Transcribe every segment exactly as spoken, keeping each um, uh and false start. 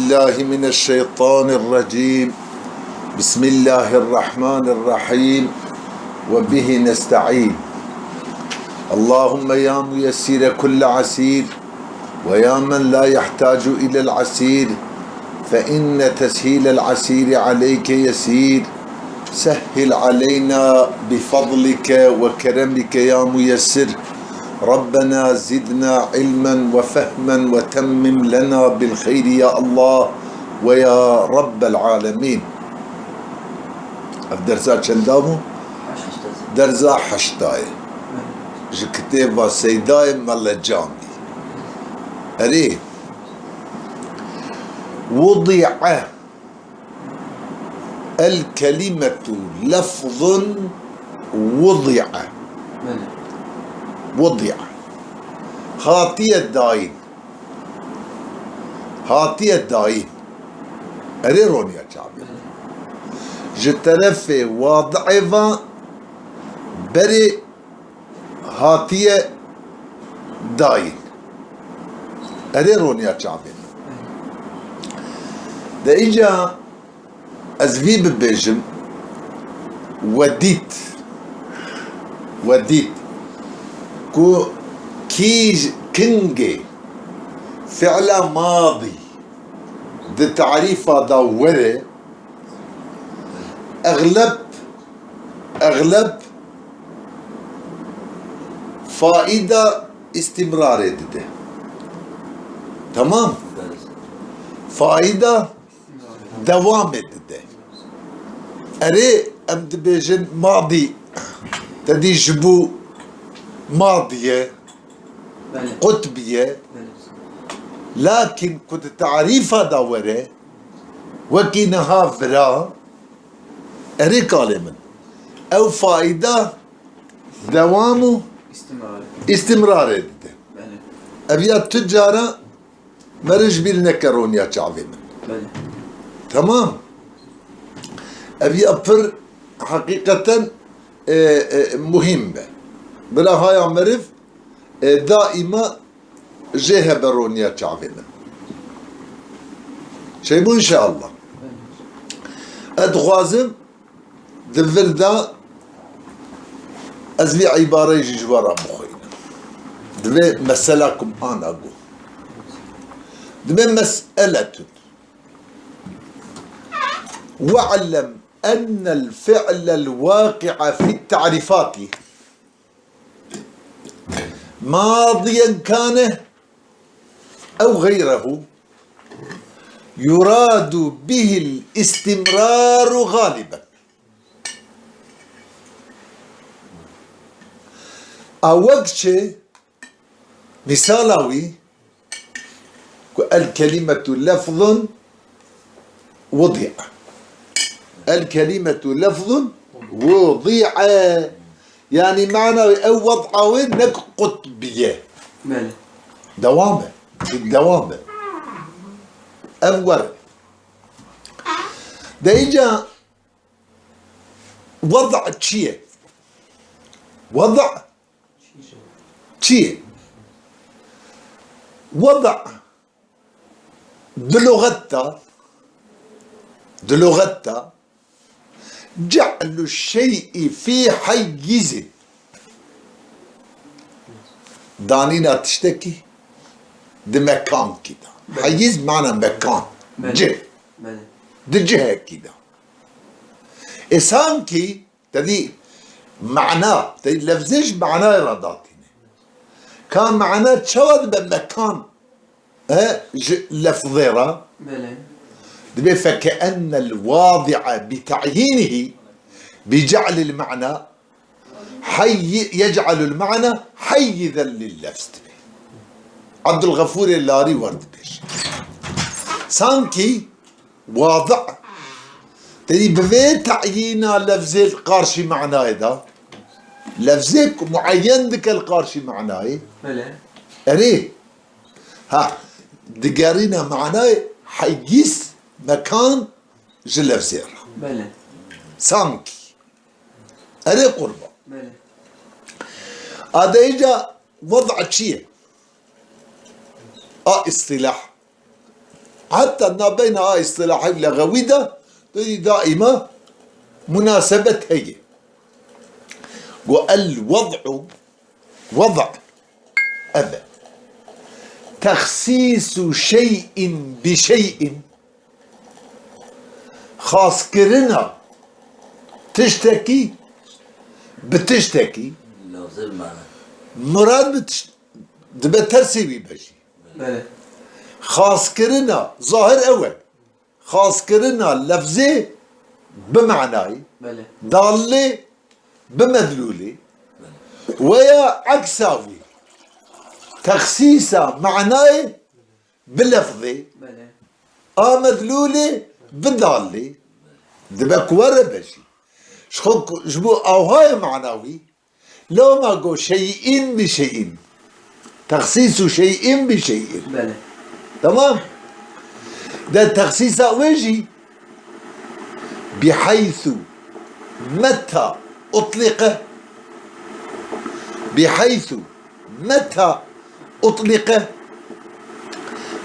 بالله من الشيطان الرجيم. بسم الله الرحمن الرحيم. وبه نستعين. اللهم يا ميسر كل عسير، ويا من لا يحتاج إلى العسير، فإن تسهيل العسير عليك يسير. سهل علينا بفضلك وكرمك يا ميسر. ربنا زدنا علما وفهما وتمم لنا بالخير يا الله ويا رب العالمين. Ev dersa çenda bû? Dersa heştayê. Ji kitêba Seydayê Mele Camî. Erê. Wudi'e. El kelimetu lefzun wudi'e. Belê. Wudi'e. Hatiye dayîn. Hatiye dayîn. Erê roniya çavê. Belê. Ji terefê wadi'ê ve berê hatiye dayîn. Erê roniya çavê min. De îca ez vî bibêjim, we dît, we dît ku kî kingê fi'la madî di tarîfa da were, exleb, exleb faîda îstîmrarê dide. Tamam? Faîda dewamê dide. Erê, em dibêjin madî, te dî ji bo madî ye, Belê. Qutbî ye. Belê. Lakin ku di tarîfa da were, wekî niha vira, erê kalê min. Ew faîda dewam û Îstimrar. Îstimrarê dide. Belê. Ev ya tu cara meriv ji bîr neke roniya çavê min. Belê. Tamam. Ev ya pir heqîqeten, e, e, muhîm be. Bila haya meriv, e, daîma jê hebe roniya çavê min. Çêbû înşeallah. Ez dixwazim di vir de ez vî îbareyê jî ji we re bixwînim. Divê mesela ku min ana got. Divê mes'eletun. We'lem ennel fi'lel waqi'a fit ta'rifati. ماضيا كان أو غيره يراد به الاستمرار غالبا. A wek çi misala wî ku el kelimetu lefzun wudi'a. El kelimetu lefzun wudi'a. Yanî mana wê ew wed'a wê ne qutbiye. Belê. Dewam e. Dewam e. Ev wer. De îca wed' çi ye? Wed' çi ye? Wed' di luxet de, di luxet de ce'lu şey'i fî heyyizin. Danîna tiştekî di mekankî de. Belê. Heyyiz mana mekan, Belê. cih. Belê. Di cihekî de. E sankî te dî mana, te dî lefzê ji manayê re datîne. Ka mana çawa dibe mekan, e, ji lefzê re? Belê. Dibe fekeennel wadi'a bi ta'yînihî bi ce'lil ma'na heyyi-, yec'alul ma'na heyyizen lil lefz dibe. Abdulxefûrê Larî wer dibêje. Sankî wadi'. Te dî bi vê teyîna lefzê li qarşî manayê de, lefzê ku mueyyen dike li qarşî manayê. Belê. Erê. Ha, digerîne manayê heyîz mekan ji lefzê re. Belê. Sankî. Erê qurban. Belê. A de îca wada çi ye? A îstîlah. Heta nabeyna a îstîlahê lexewî de, tu dî daîma munasebet heye. Got, el-wed'u, wed' ev e. Texsîsu şey'in bi şey'in, xaskirina tiştekî bi tiştekî, Lafzê bi mana. Murad bi tişt-, dibe tersê wî be jî. Belê. Xaskirina zahir ew e. Xaskirina lefzê bi manayê, Belê. Dallê bi medlûlê, Belê. Weya eksa wî, texsîsa manayê bi lefzê, Belê. A medlûlê bi dallê, dibe ku were be jî. Ji xwe ku, ji bo awhayê manawî, loma got şey'in bi şey'in. Texsîsu şey'in bi şey'in. Belê. Tamam? De texsîsa wê jî, bihaysu meta utlîqe. Bihaysu meta utlîqe.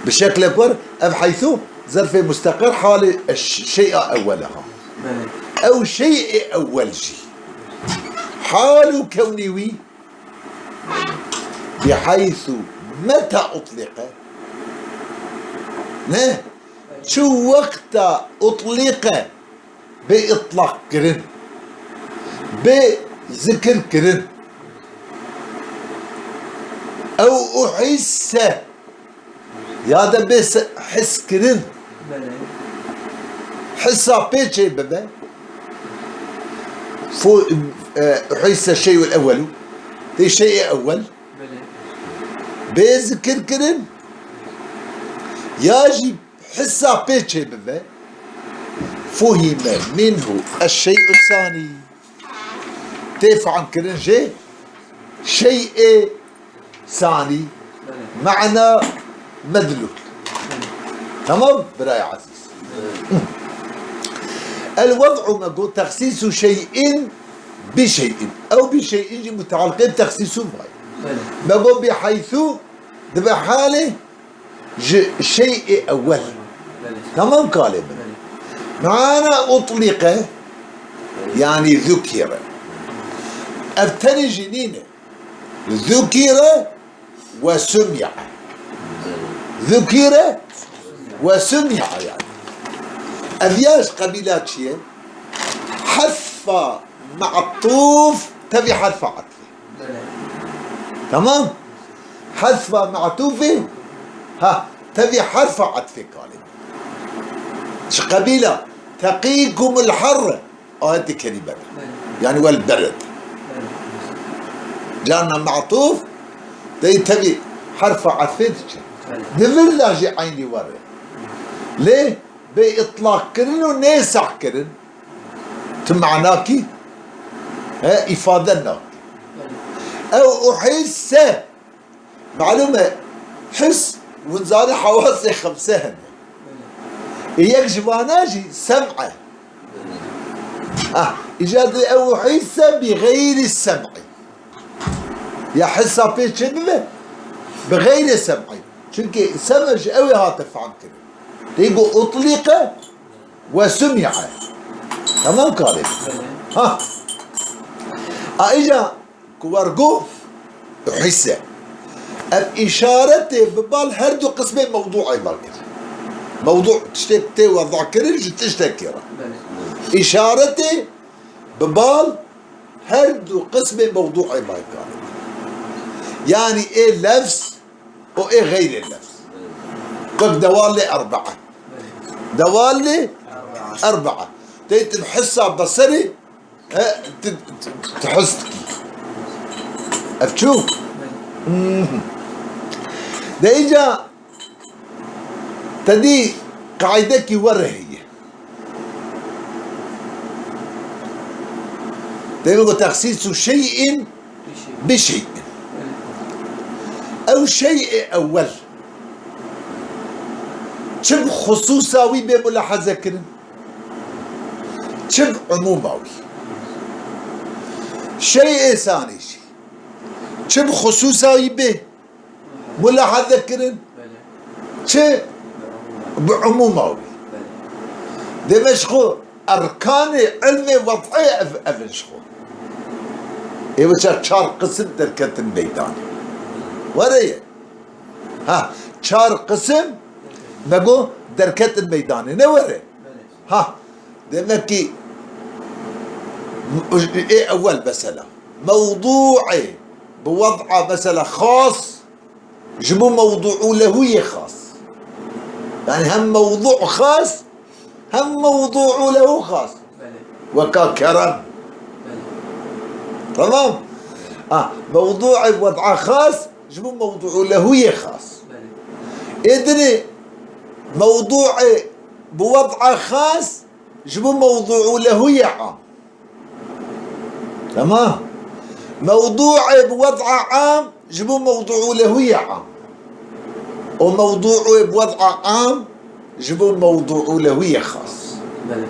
Bi şeklek wer, ev haysu zerfê musteqer halê eş-, şey'a ewwel e ha. Belê. Ew şey'ê ewwel jî. Hal û kewnî wî, bihaysu meta utlîqe. Ne? Çi wexta utlîqe. Bê îtlaq kirin, bê zikir kirin. Ew uhîsse, ya da bê se-, his kirin. Belê. Hissa pê çê bibe. Fu-, e, uhîsse şey'ul ewwelu. Tê şey'ê ewwel. Belê. Bê zikir kirin. Ya jî hissa pê çêbibe, fuhîme minhu eşşey'u sanî. Tê fehm kirin jê şey'ê sanî, mana medlûl. Tamam, birayê ezîz? El wed'u me got texsîsu şey'in bi şey'in. Ew bi şey'in jî mutealliqê bi texsîsu vay. Me got bi haysu dibe halê ji şey'ê ewel. Belê. Tamam kalê min. Belê. Mana utlîqe, yanî zukîre. Ev tenê jî nîne. Zukîre we sumi'e. Zukîre we sumi'e yanî. Ev ya ji qebîla çi ye? Hezfa me'tûf tevî herfa etfê. Belê. Tamam? Hezfa me'tûfê, ha, tevî herfa etfê kalê. Ji qebîla teqîkumul herre, ayetê kerîme. Belê. Yanî wel bered. Belê. Carna me'tûf, dey tevî herfa etfê diçe. Belê. Di vir de jî eynî were. Lê bê îtlaq kirin û nê seh kirin. Tu manakî, he, îfade nake. Ew uhîsse, malûm e, his, winzarê hewasê xemse hene. Ê yek ji vana jî sem e. Ah, îca dê ew uhîsse bi xeyrî sem'î. Ya hissa pê çê bibe, bi xeyrê sem'î. Çunkî sem ji ew ê hate fehm kirin. Tê got utlîqe, we sumi'e. Tamam karê. Ha. A îca ku wer got, hisse. Ev îşaretê bi bal her du qismê mewdû'ê me kir. Mewdû tiştek tê weza kirin ji tiştekî re. Belê. Îşaretê bi bal her du qismê mewdû'ê me kir. Yanî ê lefz û ê xeyrê lefz. Wek dewalê erbaa. Dewalê erbaa. Tê tu hissa beserê, he, tu, tu, tu his dikî. Ev çû? Mhm. De îca te dî qaîdekî were heye. Tê got texsîsu şey'in bi şey'in. Ew şey'ê ewel çi bi xusûsa wî bê mulahaze kirin, çi bi umûma wî. Şey'ê sanî jî çi bi xusûsa wî bê mulahaze kirin, çi Bi umûma wî. Deme ji xwe erkanê ilmê wed'ê ev, ev in ji xwe. Ê wisa çar qisim derketin meydanê. Were ye. Ha, çar qisim me got derketin meydanê. Ne were? Ha, demek ki ê ewel mesela. Mewdu'ê bi wed'a mesela xas ji bo mewdu'u lehu yê xas. Yani hem mewdu' xas, hem mewdu'u lehu xas. Belê. Weka kerem. Belê. Tamam? Ha, mewdu'ê wed'a xas, ji bo mewdu'u lehu yê xas. Belê. Ê dinê mewdu'ê bi wed'a xas, ji bo mewdu'u lehu yê am. Tamam. Mewdu'ê bi wed'a am ji bo mewdu'u lehu yê am. Û mewdu'ê bi wed'a am ji bo mewdu'u lehu yê xas. Belê.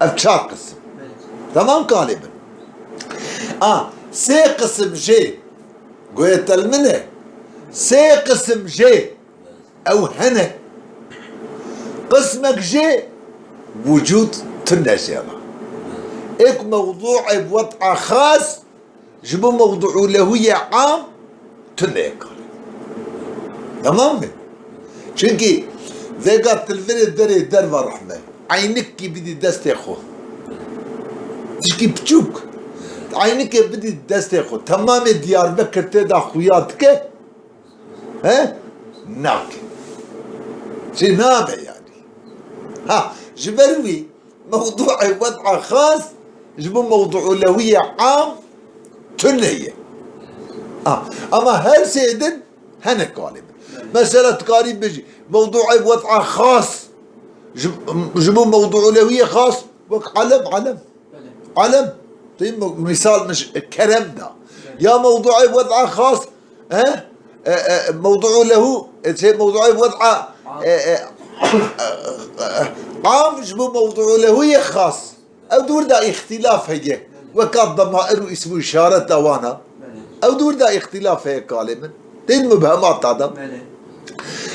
Ev çar qisim. Belê. Tamam kalê min. A, sê qisim jê. Goyê tel min e. Sê qisim jê. Ew hene. Qismek jê wicûd tune jê re. Êk mewdu'ê bi wed'a xas ji bo mewdu'u lehu yê am tune kare. Tamam mı? Çunkî vêga tu li virê derê derva rehme. Eynikî bidî destê xwe. Tişkî piçûk. Eynikê bidî destê xwe. Temamê Diyarbekir tê de xuya dike. He? Nake. Çi nabe yani? Ha, ji ber wî mewdu'ê wed'a xas ji bo mewdu'u lewiyê am tune ye. Ha, ama her sê din hene kalê min. Mesela tu karî bijî, mewdu'ê wed'a xas ji, ji bo mewdu'u lewiyê xas wek alem, alem. Alem, tê mîsal min ji kerem da. Ya mewdu'ê wed'a xas, he? E, e, mewdu'u lehu, e, şey, mewdu'ê wed'a, e, e, am ji bo mewdu'u lehu yê xas. Ew dûr da îxtîlaf heye. Weka demair û îsm û îşareta wana. Ew dûr da îxtîlaf heye kalê min. Tên mubhemata da.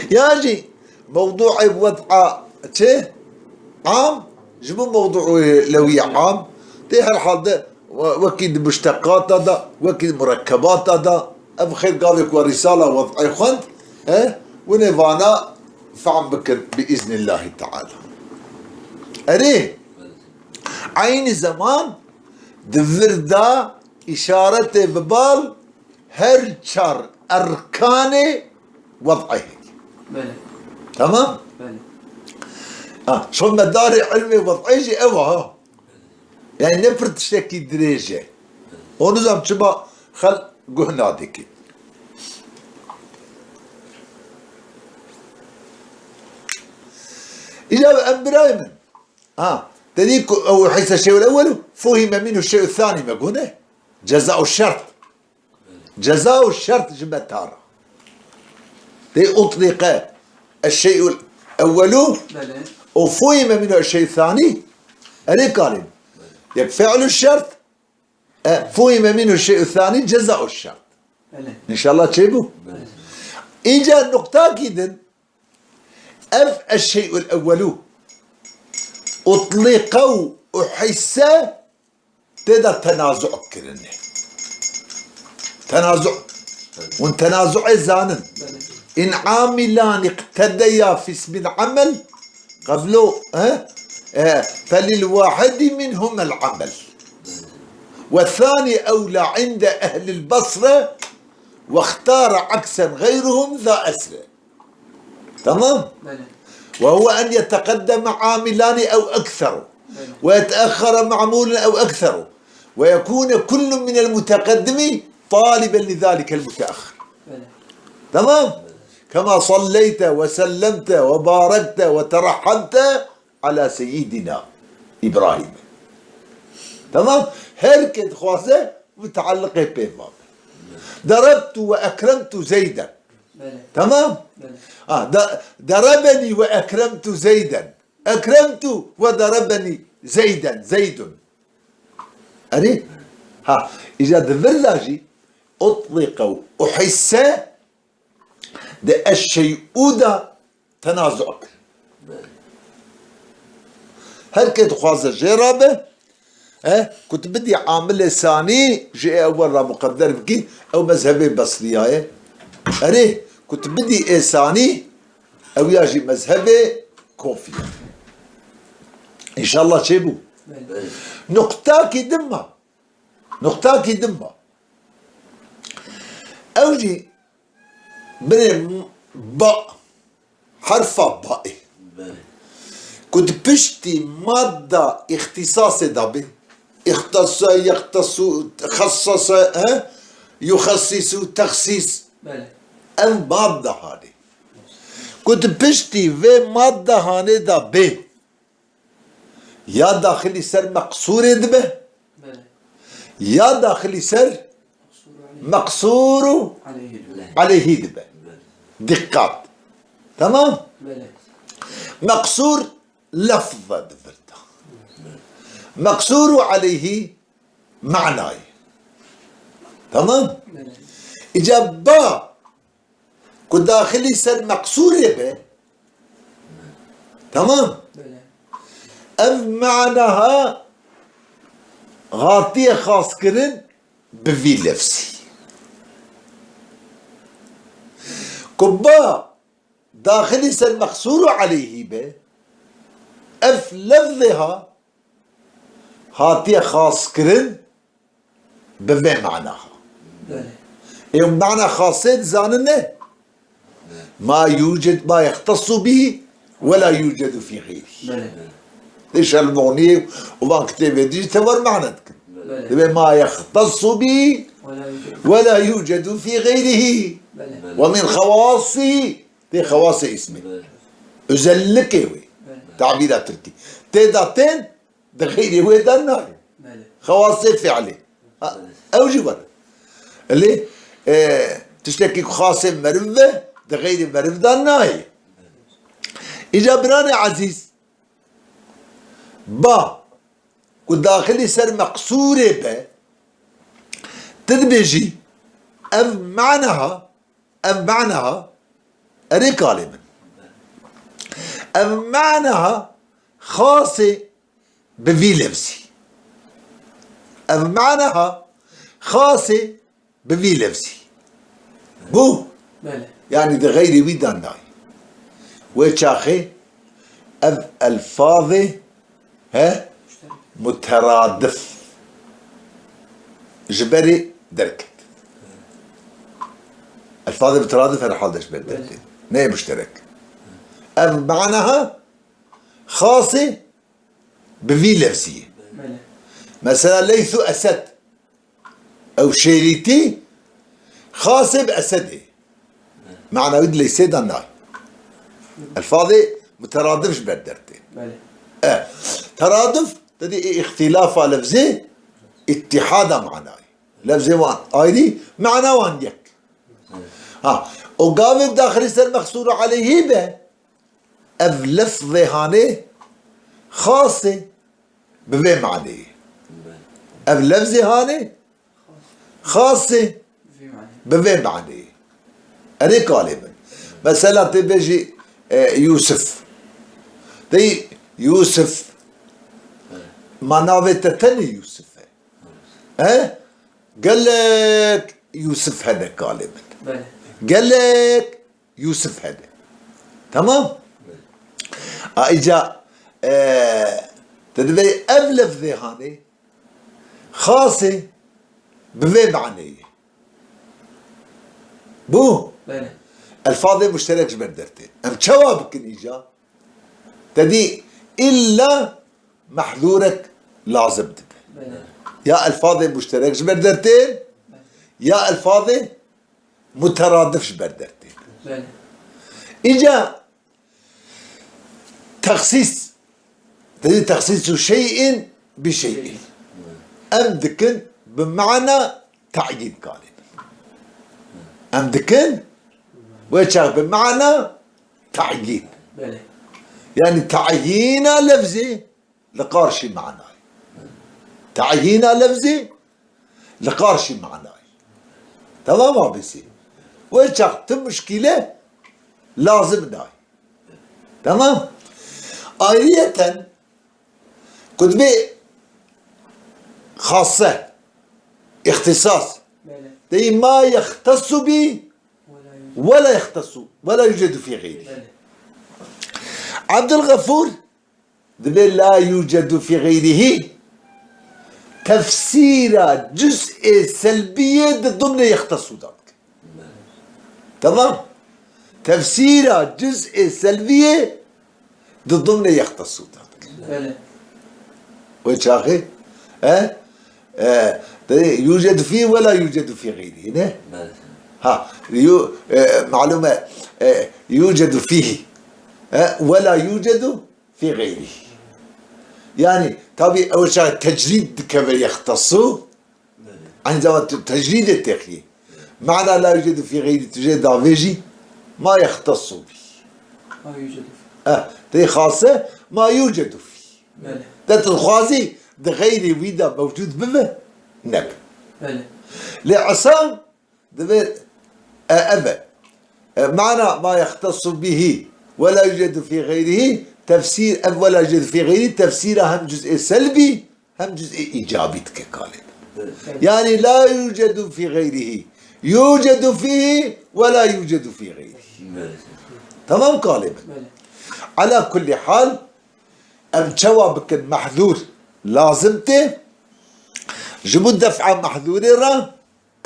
Ya jî mewdu'ê wed'a çi? Am, ji bo mewdu'ê lewiyê am, tê herhalde we-, wekî di muşteqata de, wekî di murekkebata de, ev xêr gavê ku we rîsala wed'ê xwend, he, winê vana fehm bikin bi îznillahî teala. Erê, eynî zeman di vir de îşaretê bi bal her çar erkanê wed'ê heye. Belê. Tamam? Belê. Ha, şo medarê ilmê wed'ê jî ew ha. Yani ne pir tiştekî dirêj e. Onu zam çima xel guh nadikî. Îca em birayê min. Ha, te dî ku ew hisse şeyul ewwelu, fuhime minhu şeyu thani me gune. Ceza û şert. Ceza û şert ji me tar. Tê utlîqe eşşey'ul ewwelu Belê. Û fuhime minhu eşşey'u thani. Erê kalîn. Yek fi'lu şert, e, fuhime minhu şey'u thani ceza û şert. Belê. İnşallah çêbû. Belê. Înca nuqtakî din, ev eşşey'ul ewwelu utlîqe û uhisse tê de tenazu kirine. Tenazu. Hûn tenazu'ê zanin. In amilani iqtedeya fi ismil amel, qeblo, he? E, felil wahidi minhumel amel. Ve thani evla inde ehlil Basre ve ihtara aksen gayruhum za esre. Tamam? Belê. Ve huve en yeteqeddeme amilani ev ekseru. Belê. Ve yeteahhara ma'mulun ev ekseru. Ve yekune kullun minel muteqeddimi taliben li zalikel muteahhir. Belê. Tamam? Belê. Kema salleyte ve sellemte ve barekte ve terahhamte ala seyyidina İbrahim. Tamam? Her kes dixwaze mutealliqê pê ve. Darabtu ve ekremtu Zeyden. Belê. Tamam? Belê. Ha, da-, darabeni ve ekremtu Zeyden. Ekremtu ve darabeni Zeyden. Zeydun. Erê? Ha, îca di vir de jî utlîqe û uhisse di eşşey'u de tenazu kir. Her kê dixwaze jê re be, e, ku tu bidî amilê sanî ji ê ewel re muqedder bikî, ew mezhebê Besriya ye. Erê, ku tu bidî ê sanî, ew ya jî mezhebê Kofî ye. Înşallah çêbû. Belê. Nuqtakî din ma. Nuqtakî din ma. Ew jî binê ba, herfa baê. Belê. Ku di piştî madda îxtîsasê de bê. Îxtasa, yextasu, xessasa, he? Yuxessisu, texsîs. Belê. Ev madda hanê. Ku di piştî vê madda hanê de bê. Ya daxilî ser meqsûrê dibe, Belê. Ya daxilî ser Meqsûr aleyh. meqsûr û Aleyhî dibe. aleyhî dibe. Belê. Dikkat. Tamam? Belê. Meqsûr lefz e di vir de. Meqsûr û aleyhî manayê. Tamam? Belê. Îca ba ku daxilî ser meqsûrê be. Tamam? Belê. Ev manaha hatiye xaskirin bi vî lefzî. Ku ba daxilî ser meqsûr û aleyhî be, ev lefzê ha hatiye xaskirin bi vê manaha. Belê. Ê mana xasê dizanin ne? Ma yuced, ma yextasu bihî, we la yucedu fî xeyrî. Belê. Lê Şelmoniyê û van kitêbê dî jî tewer mana dikin. Belê. Dibê ma yextasu bihî, Ve la yuced. we la yucedu fî xeyrihî. Belê. Ve min xewasî, tê xewasê îsmê. Belê. Özellikê wê. Belê. Tabîra tirkî. Tê de tên, di xeyrê wê de nayê. Belê. Xewasê fiilê. Ha, Belê. ew jî were. Lê, e, tiştekî ku xasê meriv be, di xeyrê meriv de nayê. Îca biranê ezîz, ba, ku daxilî ser meqsûrê be, tu dibêjî, ev manaha, ev manaha, erê kalê min. Ev manaha xasê bi vî lefzî. Ev manaha xasê bi vî lefzî. Bû? Belê. Yanî di xeyrê wî de nayê. Wê çaxê ev elfazê, he? Muşterek. Muteradif. Ji berê derket. Elfazê muteradif herhalde ji ber Belê. derket. Ne muşterek. Ev manaha xasê bi vî lefzî ye. Belê. Mesela Leyth û Esed. Ew şêrîtî xasê bi Esedê. Mana wî di Leysê de nayê. Elfazê muteradif ji ber dertê. Belê. E, teraduf, te dî ê îxtîlafa lefzê îttîhada manayê. Lefzê wan ayrî, mana wan yek. Ha, û gavê daxilî ser mexsûr û aleyhî be, ev lefzê hanê xasê bi vê maneyê. Ev lefzê hanê xasê bi vê maneyê. Erê kalê min. Mesela tê bêjî, e, Yûsif. Dey Yûsif. Ma navê te tenê Yûsif e. He? Gelek Yûsif hene kalê min. Belê. Gelek Yûsif hene. Tamam? A, îca, e, te divê ev lefzê hanê xasê bi vê maneyê. Bû? Belê. Elfazê muşterek ji ber dertê. Em çawa bikin îca? Te dî îlla mehzûrek lazim dibe. Belê. Ya elfazê muşterek ji ber dertê, Belê. ya elfazê muteradif ji ber dertê. Belê. Îca texsîs, te dî texsîsu şey'in bi şey'in. Em dikin bi mana tayîn kalê. Em dikin wê çax bi mana tayîn. Belê. Yanî tayîna lefzê li qarşî manayê. Tayîna lefzê li qarşî manayê. Tamam abisi. Wê çax tu muşkîle lazim nayê. Tamam? Ayrıyeten, ku dibê xasse, îxtisas, Belê. Deyî ma yextesu bî Wela yucedu. Wela yextesu, wela yucedu fî xeyrî. Belê. Abdulgafur dibê la yucedu fî xeyrîhî tefsîra cuz'ê selbiyê di dimnê yextesu de dike. Belê. Tamam? Tefsîra cuz'ê selviyê di dimnê yextesu de dike. Belê. Wê çaxê, e? E, de yucedu fî wela yucedu fî xeyrî, ne? Belê. Ha, yu-, e, malum e, e, yucedu fîhî. E, wela yucedu fî xeyrî. Yani, tabi ew çaxê tecrîd dikeve yextesu, Belê. Aynı zamanda te-, tecrîdê têxiyê. Mana la yucedu fî xeyrî tu jê davêjî, ma yextesu bî. Ma yucedu fî. Eh, tê xase, ma yucedu fî. Belê. De tu dixwazî di xeyrê wî de mewcud bibe, nebe. Belê. Lê esa divê, e, ev e. E, mana ma yextesu bîhî we la yucedu fî xeyrîhî, tefsîr, ev we la yucedu fî xeyrî, tefsîra hem cuz'ê selbî, hem cuz'ê îcabî dike kalê min. Evet. Yani la yucedu fî xeyrîhî. Yucedu fîhî we la yucedu fî xeyrîhî. Evet. Tamam kalê min. Belê. Ala kullî hal, em çawa bikin mehzûr lazim tê? Ji bo def'a mehzûrê re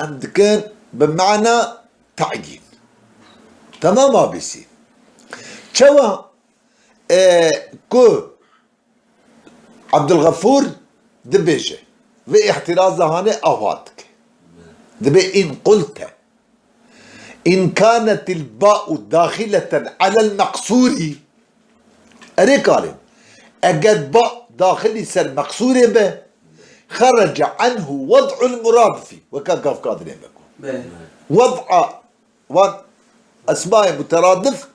em dikin bi mana ta'yîn. Tamam abîsî. Çawa, e, ku Abdulgafur dibêje, vê îhtiraza hanê ava dike. Dibê in qulte, in kanetil ba'u daxileten alel meqsûrî. Erê kalê, eger ba daxilî ser meqsûrê be, xerece anhu wed'ul muradifî. Weka gavka dinê me ku. Belê. Wed'a wan esmayê muteradif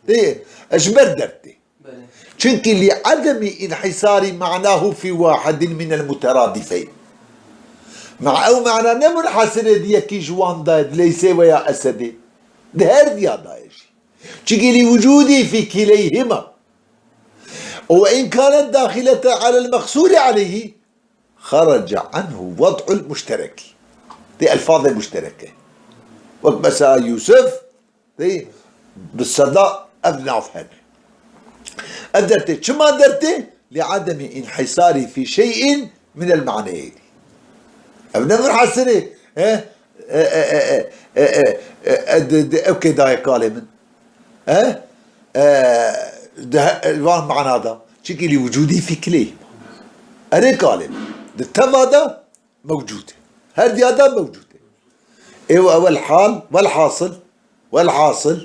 tê, e, ji ber dertê. Belê. Çunkî li ademî înhisarî manahu fî wahidin minel muteradifeyn. Ma ew mana ne munhasirê di yekî ji wan de, di Leysê veya Esedê. Di her diya de ye jî. Çunkî li wucudî fî kileyhima. Û in kanet daxilete alel meqsûrî aleyhî, xerece anhu wed'ul muşterekî. Tê elfazê muştereke. Wek mesela Yusuf, tê bi seda ev nav hene. Ev dertê. Çima dertê? Li ademî înhisarî fî şey'in minel maneyni. Ev ne munhasirê, he? E, e, e, e, e, e, e, e, di, di, ew kê daye kalê min. He? E, di he-, van manada. Çikî li wucudî fî kileyhima. Erê kalê min. Di teva de mewcûd e. Her diya de mewcûd e. Ê û ewel hal, welhasil, welhasil,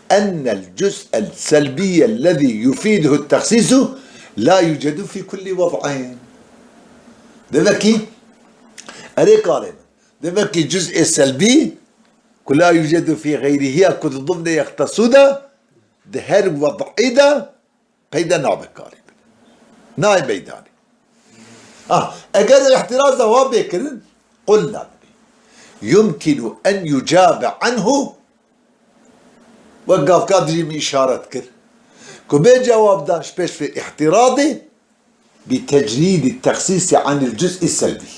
ennel cuz'el selbiyellezî yufîduhu tehsîsu la yucedu fî kulli wed'in. Demek ki, erê kalê min. Demek ki cuz'ê selbî, ku la yucedu fî xeyrîhiya ku di dimnê yextesu de, di her wed'î de peyde nabe kalê min. Nayê meydanê. Ah, eger îhtiraza wa bê kirin, qulna dibê. Yumkinu en yucabe anhu, wek gavka dijî min îşaret kir, ku bê cewabdan ji pêş vê îhtiradê, bi tecrîdî texsîsî anil cuz'î selbî.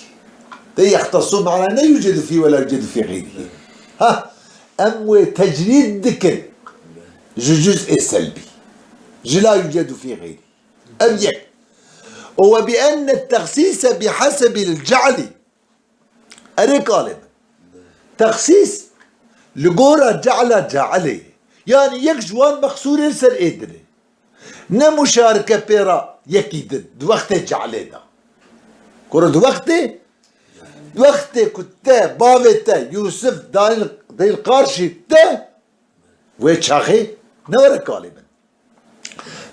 Tê yextesu mana ne yucedu fî we la yucedu fî xeyrî. Ha, em wê tecrîd dikin ji cuz'ê selbî. Ji la yucedu fî xeyrî. Ev yek. Û we bi enne texsîse bi hesebil ce'lî. Erê kalê min. Texsîs li gora ce'la ce'lê. Yani yek ji wan mexsûrên ser ê dinê. Ne muşarike pê re yekî din. Di wextê ce'lê de. Kuro di wextê, di wextê ku te, bavê te, Yusuf, dayil, dayil qarşî te, wê çaxê ne were kalê min.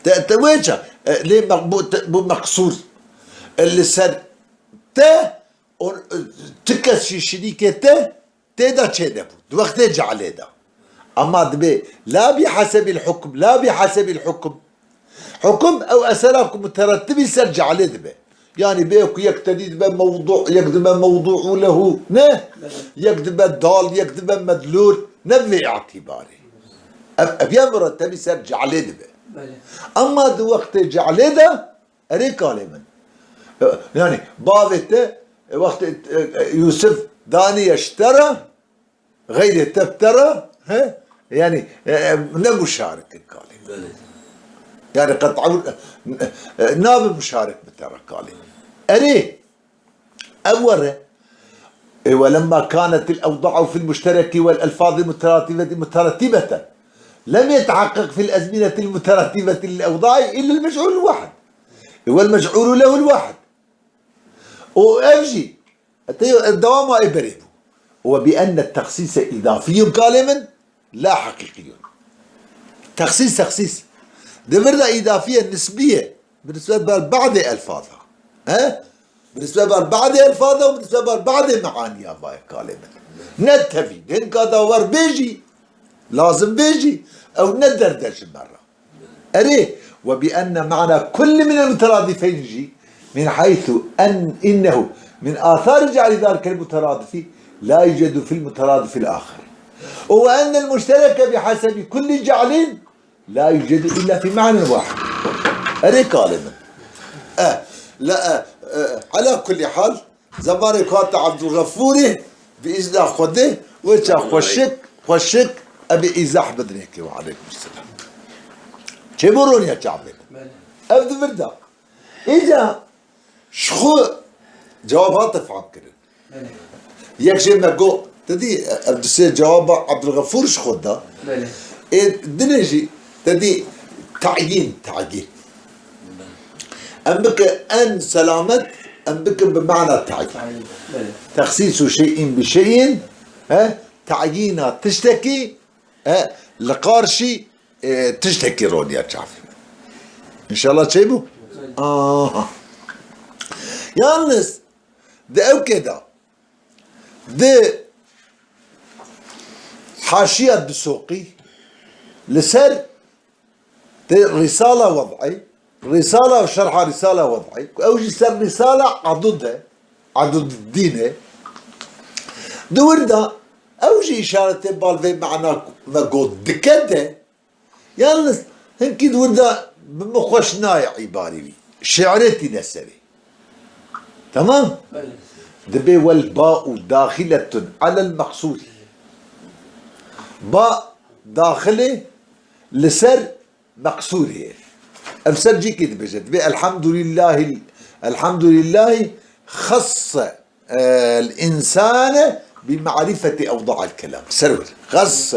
Te, te wê ça, e, lê me-, bu, te, bu meqsûr, e, li ser te, o, e, ti kes jî şirîkê te tê de çê nebû. Di wextê ce'lê de. Ama dibê la bi hesebil hukm, la bi hesebil hukm. Hukm ew esera ku muterettibî ser ce'lê dibe. Yani bê ku yek tedî dibe mewdu, yek dibe mewdu'u lehu, ne? Yek dibe dal, yek dibe medlul, ne bi vê îtîbarê. Ev, ev ya murettebî ser ce'lê dibe. Belê. Emma di wextê cehlê de, erê kalê min. E, yani, bavê te, e, wextê, e, e, Yûsif daniye ji te re, xeyrê te bi te re, he? Yani, e, e, ne muşarik in kalê. Belê. Yani, qet ew, e, e, nabe muşarik bi te re kalê. Erê, ev were. E, ولما كانت الأوضاع في المشترك والألفاظ المترادفة مترتبة، لم يتحقق في الأزمنة المترتبة للأوضاع إلا المجعول الواحد. E, والمجعول له الواحد. û ev jî, te dewama ê berê bû. وبأن التخصيص إضافي kalê min, لا حقيقي. Texsîs, texsîs. Di vir de îdafî ye, nisbî ye. Bi nisbet ber badê elfaza. He? Bi nisbet ber badê elfaza û bi nisbet ber badê meaniya vayê kalê min. Ne tevî. Hinka da wer bêjî, lazim bêjî, ew ne derde ji me re. Erê, وبأن معنى كل من المترادفين jî, من حيث أن إنه من آثار جعل ذلك المترادف لا يوجد في المترادف الآخر. وأن المشترك بحسب كل جعل لا يوجد إلا في معنى واحد. Erê kalê min. E, la, e, e, على كل حال, Zemanê ku hate Ebdulxefûrê, bi îzna Xwedê, wê ça xweşik, xweşik, em ê îzah bidinê kê. Ve aleykum selam. Çêbû roniya çavê. Belê. Ev di vir de. Îca ji xwe cewab hate fam kirin. Belê. Yek jê me got, te dî, ev di sê cewaba Ebdulxefûr ji xwe da. Belê. Ê dinê jî, te dî, tayîn, tayîn. Em bike en selamet, em bikin bi mana tayîn. Tayîn, belê. Texsîsu şey'in bi şey'in, he, tayîna tiştekî, he, li qarşî, e, tiştekî roniya çavê min. Înşallah çêbû? Belê. Aha. Yalnız, di ewkê de, Di haşiya Dusoqî li ser di Risala Wed'î, Risala û Şerha Risala Wed'î, ku ew jî ser Risala Adud e, Aduddîn e, di wir de ew jî îşaretê bal vê mana me got dike de, Yalnız hinkî di wir de bi min xweş nayê îbarî wî. Şi'rê tîne serê. Tamam? Belê. Dibê wel ba'u daxiletun alel meqsûrî. Ba daxilê li ser meqsûrê ye. Ev ser cîkê dibêje. Dibê elhamdulillahil, elhamdulillahi xasse الإنسان بمعرفة أوضاع الكلام. Ser wir. خص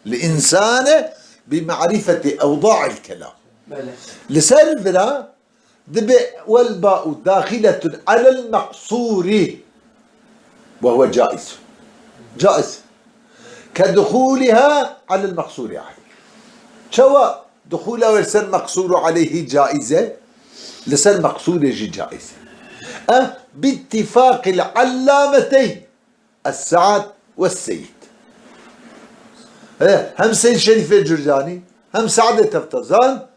الإنسان بمعرفة أوضاع الكلام. Belê. Li ser vira dibe والباء داخلة على المقصور وهو جائز. Caiz. كدخولها على المقصور عليه. Çawa Dixûla wê li ser meqsûr û aleyhî caiz e, li ser meqsûrê jî caiz e. Eh, bittifaqil allameteyn, Es-Se'd ve Seyyid. Eh, hem Seyyid Şerîfê Curcanî, hem Se'dê Teftezan,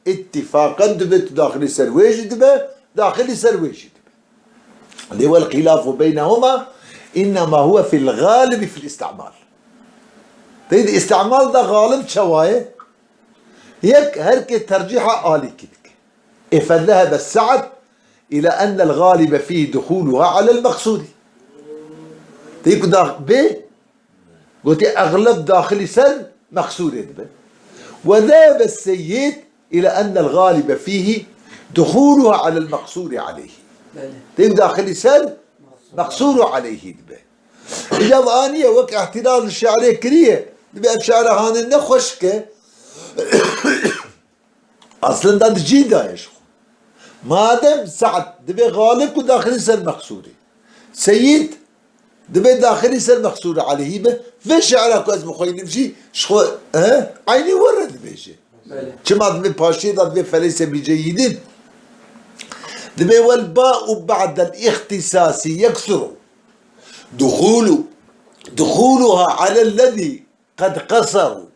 ittifaqen dibe tu daxilî ser wê jî dibe, daxilî ser wê jî dibe. Lê wel xilafu beynehuma, innema huve fil galibi fil istimal. Teydi istimal da galib çawa ye? Yek, her kê tercîha alîkî dike. Ê fezehebe Se'd ila ennel galibe fîhî duhûluha alel meqsûrî. Tê ku da bê, gotê exleb daxilî ser meqsûrê dibe. Ve zehebe Seyyid ila ennel galibe fîhî duhûluha alel meqsûrî aleyhî. Belê. Tê ku daxilî ser meqsûr û aleyhî dibe. Îca ve aniye wek îhtîraz li şi'rê kiriye. Dibe ev şi'ra hanê ne xweşik e. Aslında di cî de ye ji xwe. Madem Se'd dibe galib ku daxilî ser meqsûrê. Seyyid dibe daxilî ser meqsûrê aleyhî be. Vê şi'ra ku ez bixweynim jî ji xwe, he, eynî we re dibêje. Belê. Çima dibe paştiyê de dibe feleyse bi ceyyidin. Dibe wel ba'u ba'del îxtîsasî yeksuru. Duhûlu, duhûluha alellezî قد قصروا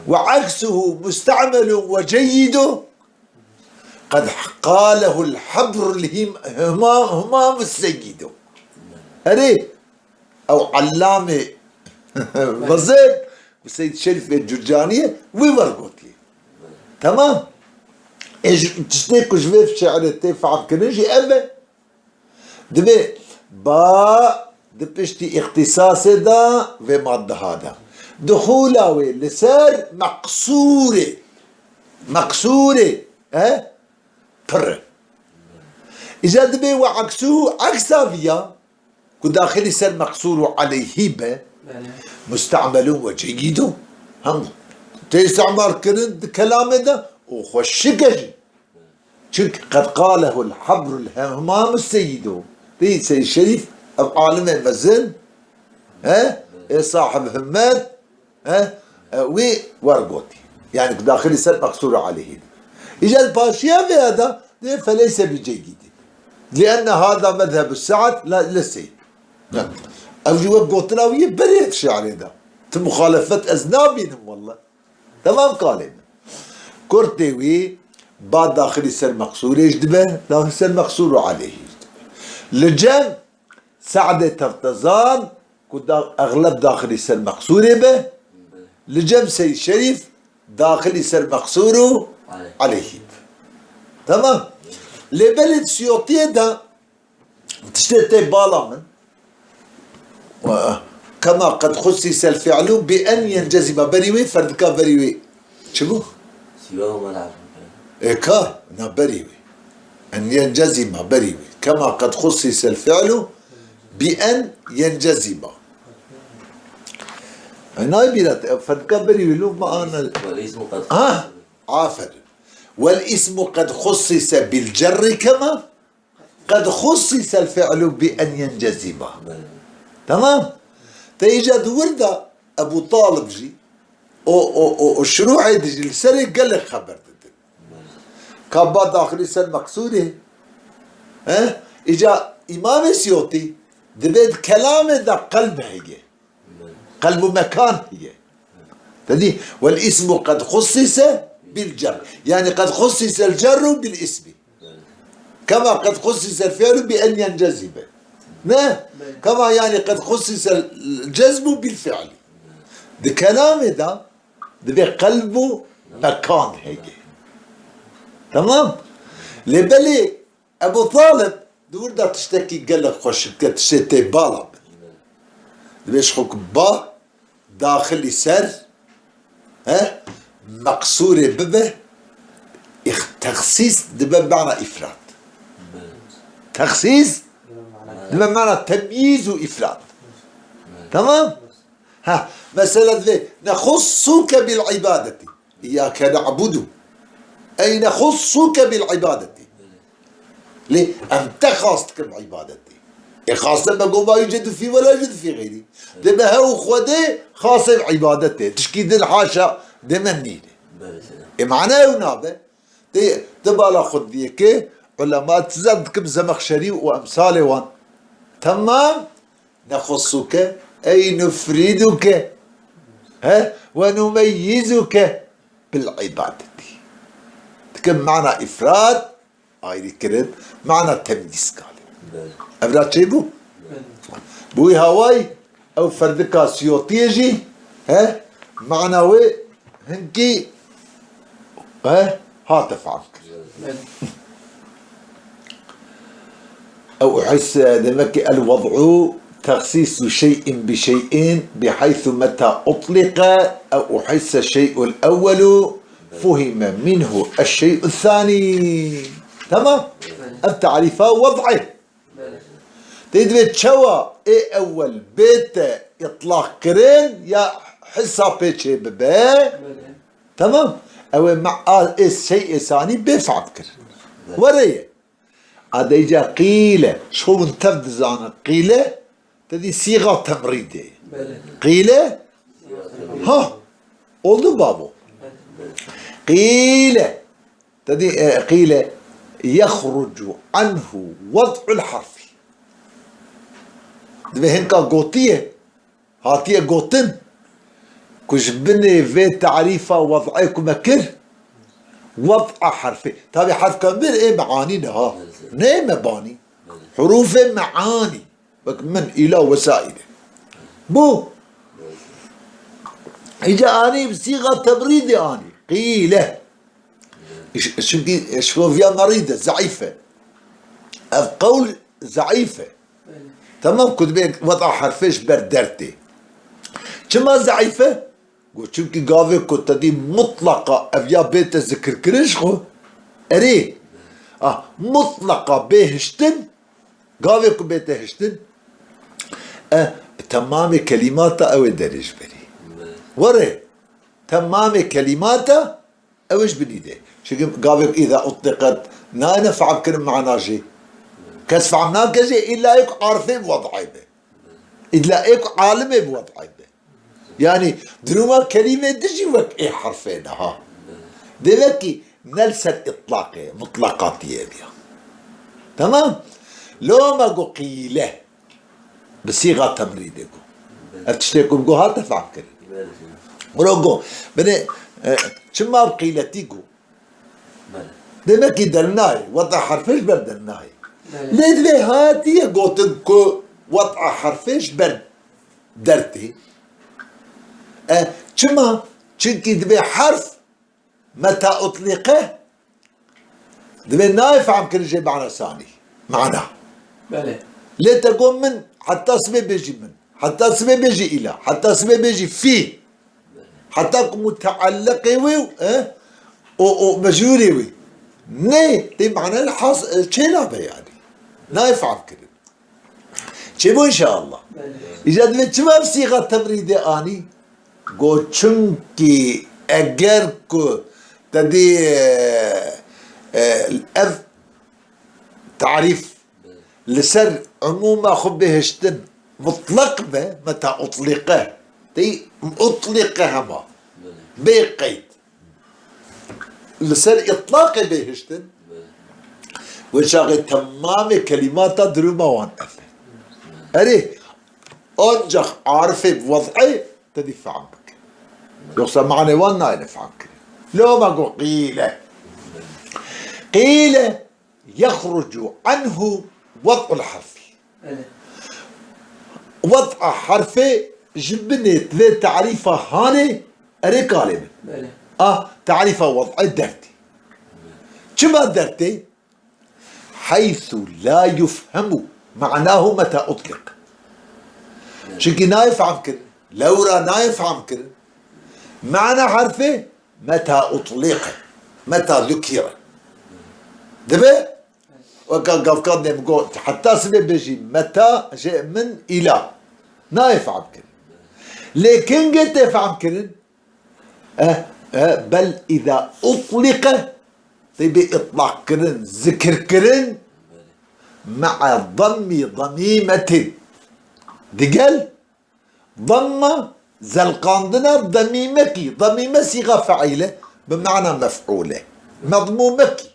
وعكسه مستعمل وجيد قد قاله الحبر الهم-، همام، همام السيد. Erê, ew Allamê Vezir, Seyyid Şerîfê Curcaniyê wî wergotiye. Temam. Ê ji, tiştê ku ji vê şi'rê tê fehmkirin jî ev e. Divê ba di piştî îxtîsasê de vê maddeha de. Dixûla wê li ser meqsûrê. Meqsûrê, e? Pir e. Îca dibê we eksû, eksa viya. Ku daxilî ser meqsûr û aleyhî be, Belê. Muste'melûn we ceyyîdûn. Hem tê îstîmal kirin di kelamê de û xweşik e jî. Çunke qed qalehul habrul hemam seyyîdû. Dî Seyyid Şerîf, ev alimê mezin, he? Ê sahib himmet, He? E, wî wer gotî. Yani daxilî ser meqsûr aleyhî dibe. Îca di paşiya vê ya da dê feleyse bi ceyyidî. Lienne hada mezhebu Sa'd la, le Seyyid. Ev jî wek gotina wî yê berê şi'rê de. Ti muxalefet ez nabînim walla. Temam kalê min. Kurtê wî ba daxilî ser meqsûrê jî dibe, daxilî ser meqsûr û aleyhî jî dibe. Li cem Se'dê Teftezan ku da, exleb daxilî ser meqsûrê be, li cem Seyyid Şerîf daxilî ser meqsûr û aleyhî be. Temam. Lê belê di Siyotiyê de tiştê tê bala min. Kema qed xussîsel fi'lu bi en yencezîma. Berî wê ferdika berî wê çi bû? Siwa ma la'bû. Ê ka, na berî wê. En yencezîma berî wê. Kema qed xussîsel fi'lu bi en yencezîma. Ay, nayê bîra te, ferdika berî wê, lo ma ana. Wal ismu qed Ha, aferin. Wal ismu qed xussîse bil cerri kema qed xussîsel fi'lu bi en yencezîma. Belê. Temam? Te îca di wir de Ebu Talib jî, o, o, o, o şuruhê de jî li serê gelek xeber didin. Belê. Ka ba daxilî ser meqsûrê. He? Îca Îmamê Siyotî dibê di kelamê de qelb heye. Belê. Qelb û mekan heye. Te dî, "Wel ismu qed xussise bil cer." Yani qed xussisel cerru bil ismi. Kema qed xussisel fi'lu bi en yencezîme. Ne? Kema yani qed xussisel cezmu bil fi'li. Di kelamê de dibê qelb û mekan heye. Temam? Lê belê Ebu Talib di wir de tiştekî gelek xweşik e, tiştê tê bala min. Dibê ji xwe ku ba daxilî ser, he, meqsûrê bibe, îx-, texsîs dibe mana îfrad. Texsîs dibe mana temyîz û îfrad. Tamam? Ha, mesela divê, "Nexussuke bil ibadeti. İyyâke na'budu." Ey nexussuke bil ibadeti. Lê em te xas dikim ibadetê. Ê xaste me goma yüce du fi ve la yüce du fi xeyrî. Dê me hew Xwedê xasê ibadetê. Tişkî din haşa dê me nîne. Ê mana ew nabe. Dê, dê bala xwe diyê ke ulema tizan dikim Zemexşerî û emsalê wan. Temam. Nexussuke, ey nufriduke, he, ve numeyyizuke bil ibadeti. Dikim mana ifrad, ayrî kirin, mana temyîz kalê. Belê. Ev ra çêbû? Belê. Bi wî hawayî, ew ferdika Siyotiyê jî, he, mana wê hinkî, he, hate fehm kirin. Belê. أو أحس، demek ki الوضع تخصيص شيء بشيء بحيث متى أطلق أو أحس الشيء الأول فهم منه الشيء الثاني. Tamam? Ev tarîfa wad'ê. Tê divê çawa ê ewel bête îtlaq kirin ya hisa pê çê bibe. Tamam? Ew ê me-, a, ê şey ê sanî bê fehm kirin. Were ye. A deyca qîle, ji xwe hûn tev dizanin. Qîle, te dî sîxa temrîdê. Belê. Qîle? Ha, oldu babo. Qîle. Te dî, e, qîle, yexrucu anhu wad'ul harfi. Divê hinka gotiye. Hatiye gotin ku ji binê vê tarîfa wad'ê ku me kir, wad'a herfê. Tabî herf ka bir ê me anî ne ha. Nê me banî. Hurufê me anî. Wek min, îla, wesaîlê. Bû. Îca anî bi sîxa tebrîdê anî. Qîle. Ş-, çimkî şivoviya merîd e, zeîf e. Ev qewl zeîf e. Belê. Temam ku dibê wed'a herfê ji ber dertê. Çima zeîf e? Got, çimkî gavê ku te dî mutlaqa ev ya bête zikirkirin ji xwe, erê, ah, mutlaqa bê hiştin, gavê ku bête hiştin, e, temamê kelîmata ew ê derê ji berî. Were, temamê kelîmata ew ê ji binî de. Çimkî gavê ku îza utliqet nayêne fehm kirin mana jê. Kes fehm nake jê, îlla ê ku arifê bi wed'ê be. Îlla ê ku alimê bi wed'ê be. Yanî, duruma kelîmê dijî wek ê herfê ne ha. Demek ki ne li ser îtlaqê, mutlaqatiyê biya. Tamam? Loma go qîle. Bi sîxa temrîdê go. Ev tiştê ku go hate fehm kirin. Wiro go. Binê, e, çima bi qîletî go? Belê. Demek ki dernayê, weta herfê ji ber dernayê. Belê. Lê divê hatiye gotin ku weta herfê ji ber dertê. E, çima? Çimkî divê herf meta utlîqe, divê nayê fehm kirin jê mana sanî. Mana. Belê. Lê te got min, heta sibê bêjî min. Heta sibê bêjî îla. Heta sibê bêjî fî. Heta ku mutealliqê wê û, e, û, û mecrûrê wê. Nê, tê mane li has, e, çê nabe yanî. Nayê fehm kirin. Çêbû înşeallah. Belê. Îca divê çima ev sîxa temrîdê anî? Got, çimkî eger ku te dî, e, e, ev tarîf li ser umûma xwe bihiştin mutleq be, meta utlîqe. Tey utlîqe hema. Bê qeyd. Li ser îtlaqê bihiştin, wê çaxê temamê kelîmata duruma wan ev e. Erê, ancax arifê bi wed'ê te dî fehm bike. Yoksa manê wan nayêne fehm kirin. Loma go qîle. Qîle. Yexrucu anhu wed'ul herfi. Belê. Wed'a herfê ji binê vê tarîfa hanê erê kalê min. Belê. Ah, tarîfa wed'ê dertî. Çima dertê? Heysu la yufhemu ma'nahu meta utliq. Belê. Çimkî nayê fehm kirin. Lewra nayê fehm kirin. Mana herfê meta utlîqe. Meta zukîre. Dibe? Weka gavkan dê min got, heta sibê bêjî, meta jê min îla. Nayê fehm kirin. Lê kengê tê fehm kirin? Eh, eh, bel îza utlîqe, tê bê îtlaq kirin, zikir kirin, me'a dammî damîmetin. Digel damma zelqandina damîmekî. Damîme sîxa feîl e, bi mana mef'ûl e. Medmûmekî.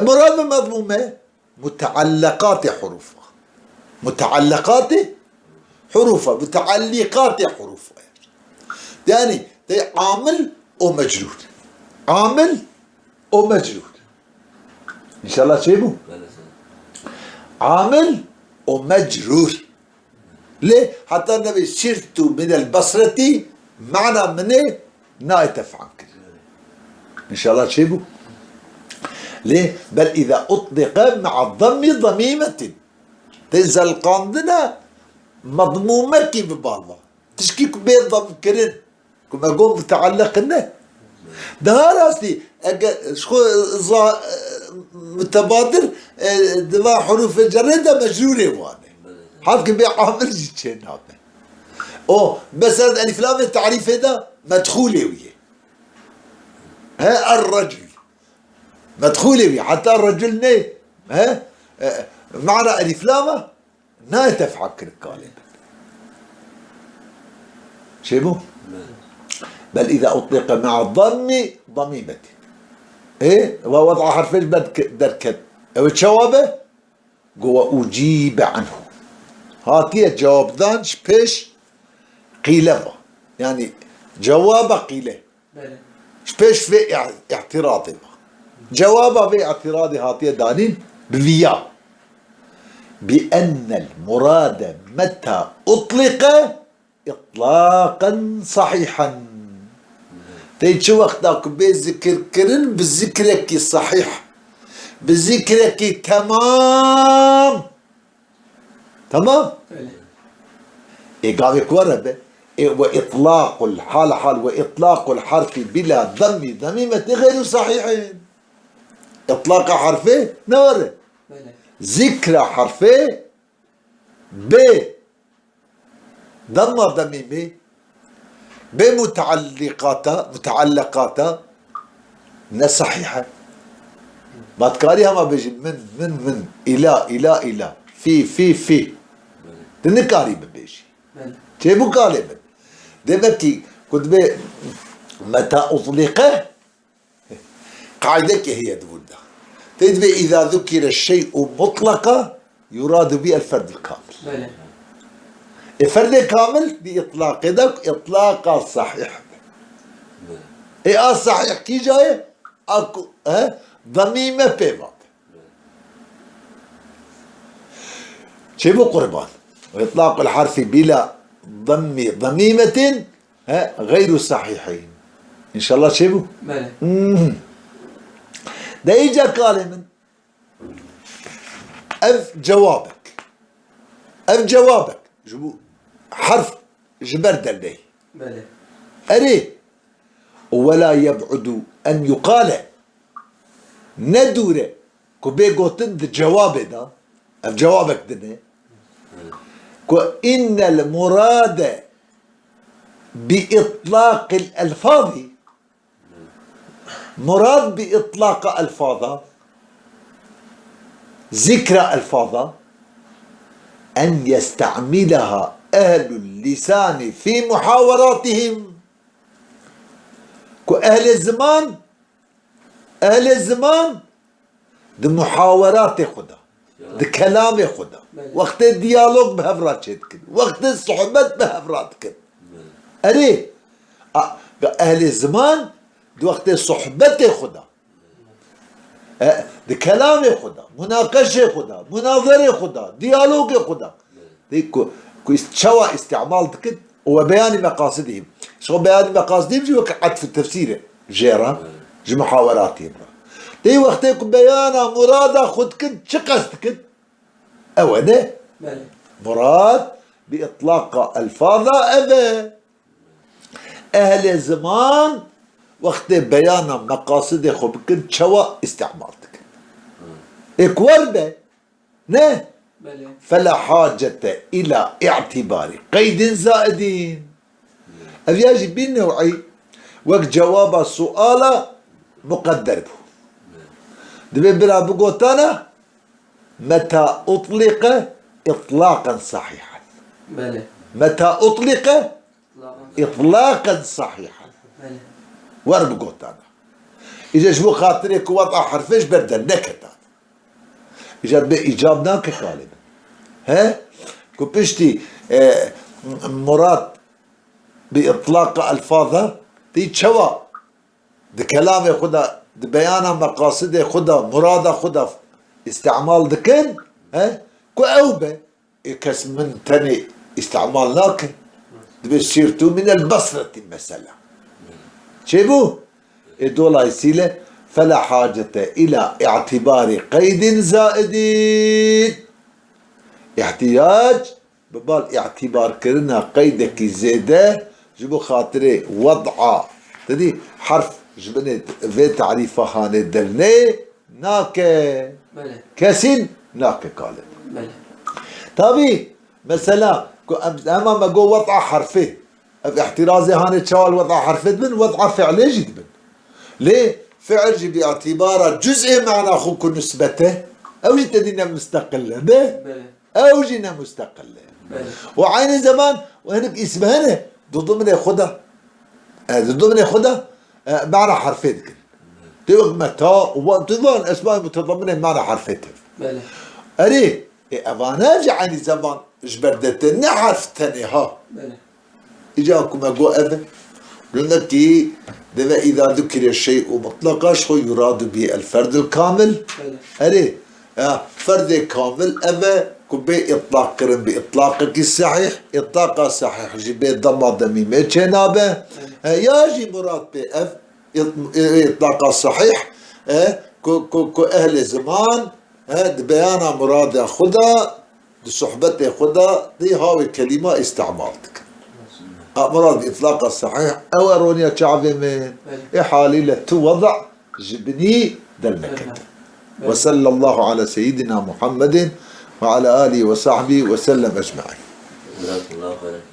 Murad bi medmûme, mutealliqatê hurûfa. Mutealliqatê hurûfa, mutealliqatê hurûfa. Yani, tê amil û mecrûr. Amil û mecrûr. Înşallah çêbû. Amil û mecrûr. Lê heta nevê sirtu minel Basretî mana min ê nayê te fehm kirin. Înşallah çêbû. Lê bel îza utlîqe me'a dammî damîmetin. Tê zelqandina medmûmekî bi bal ve. Tişkî ku bê dam kirin. Ku me got mutealliq ne. Daha rastî, eger ji xwe za-, mutebadir, e, di va hurûfê cerrê de mecrûrê wan e. Halkî bê amil jî çê nabe. O, mesela di elîflamê tarîfê de medxûlê wî ye. He, er-recul. Medxûlê wî, heta recul ne. He? E, mana elîflama. Nayê te fehm kirin kalê min. Çêbû? Bel îza utlîqe me'a dammî damîmetî. Ê, va wed'a herfê ji ber ke-, derket. Ew çawa be? Go ve ucîbe anhu. Hatiye cewabdan ji pêş qîle va. Yani cewaba qîle. Belê. Ji pêş vê î-, îtiradê ve. Cewaba vê îtiradê hatiye danîn bi viya. Bi ennel murade meta utlîqe itlaqen sahîhen. Tê çi wexta ku bê zikirkirin bi zikrekî sehîh, bi zikrekî temam. Tamam? Belê. Ê gavê ku re be? Ê ve îtlaqul hal hal ve îtlaqul harfi bila demmî demîmetî xeyru sehîhin. Îtlaqa harfê ne were. Belê. Zikra harfê bê demma demîmê, bê mutealliqata, mutealliqata ne sehîh e. Ma dikarî hema bêjî min, min, min, îla, îla, îla, fî, fî, fî. Tu nikarî bibêjî. Belê. Çêbû kalê min. Demek ki ku dibê meta utlîqe, qaîdekê heye di wir de. Tê dibê îza zukire şey'u mutlaqa yuradu bî el ferdul kamil. Belê. E, ferdê kamil di îtlaqê de, îtlaqa sahih be. Belê. E, a sahih kîja ye? A ku, he? Demîme pê ve be. Çêbû qurban. Îtlaqul harfi bila demmî, demîmetin, he, xeyru sahîhîn. Înşallah çêbû. Belê. Mhm. De îca kalê min. Ev cewabek. Ev cewabek. Ji bo herf ji ber derneyê. Belê. Erê. Wela yeb'udu en yuqale. Ne dûr e ku bê gotin di cewabê de, ev cewabek din e, ku innel murade bi itlaqil elfazi, murad bi itlaqa elfaza, zikra elfaza, en yesta'milaha ehlul lisani fi muhaweratihim. Ku ehlê ziman, ehlê ziman di muhaweratê xwe de, di kelamê xwe de, belê, wextê diyalog bi hev re çêdikin, wextê sohbet bi hev re dikin. Belê. Erê, a, ehlê ziman di wextê sohbetê xwe de, e, di kelamê xwe de, munaqeşê xwe de, munazerê xwe de, diyalogê xwe de, dê ku, ku îst-, çawa îstîmal dikin û we beyanî meqasidihim. Ji xwe beyanî meqasidihim jî wek etf û tefsîr e jê re, ji muhaweratî re. Dê wextê ku beyana murada xwe dikin, çi qest dikin? Ew e ne? Belê. Murad bi itlaqa elfaza ev e. Ehlê ziman wextê beyana meqasidê xwe bikin, çawa îstîmal dikin? Ê ku wer be, ne? Belê. Fela hacete ila i'tibari qeydin zaidin. Ev ya jî bî new'î wek cewaba suala muqedder bû. Dibê bira bigotana meta utlîqe itlaqen sahihen. Belê. Meta utlîqe itlaqen sahihen. Belê. Wer bigotana. Îca ji bo xatirê ku weta herfê ji ber derneketana. Îca dibê îcab nake kalê min. He? Ku piştî, e, murad bi itlaqa elfaza, tê çawa di kelamê xwe de, di beyana meqasidê xwe de, murada xwe de îstîmal dikin, he? Ku ew be, ê kes min tenê îstîmal nake. Dibê sîrtu minel Basretî mesela. Çêbû? Ê dolayısıyla fela hacete ila i'tibari qeydin zaidin. Îhtiyac bi bal îtibarkirina qeydekî zêde ji bo xatirê wed'a, te dî, herf ji binê vê tarîfa hanê dilnê nake. Belê. Kesîn nake kalê. Belê. Tabî, mesela, ku em, hema me got wed'a herfê. Ev îhtirazê hanê çawa li wed'a herfê dibin, wed'a fi'lê jî dibin. Lê fi'l jî bi îtibara cuz'ê mana xwe ku nisbet e, ew jî te dî ne musteqil e, ne? Belê. Ew jî ne musteqil e. Belê. Û eynî zeman û hinek îsm hene, di dimnê xwe de, e, di dimnê xwe de, e, mana herfê dikin. Tê wek meta û van, tu van esmayê mutedemminê mana herfê tê. Belê. Erê, ê, evane jî eynî zeman ji ber de tê, ne herf tenê ha. Belê. Îca ku me got ev e, gundekî deve îza dukire şey'u mutlaqa ji xwe yuradu bî el ferdul kamil. Belê. Erê, ya, ferdê kamil ev e ku bê îtlaq kirin bi îtlaqekî sehîh, îtlaqa sehîh jî bê dema demî mê çênabe. E, ya jî murad pê ev ît-, î-, îtlaqa sehîh, e, ku, ku, ku ehlê ziman, e, di beyana murada xwe de, di sohbetê xwe de, di hawê kelîma îstimal dikin. Qa murad bi îtlaqa sehîh, ew e roniya çavê min. Belê. Ê halîle tu weda ji binî dernekete. Belê. Ve sallallahu ala seyyidina Muhammedin ve ala alihi ve sahbihi ve sellem ecmaîn. Jazakallahu khairan.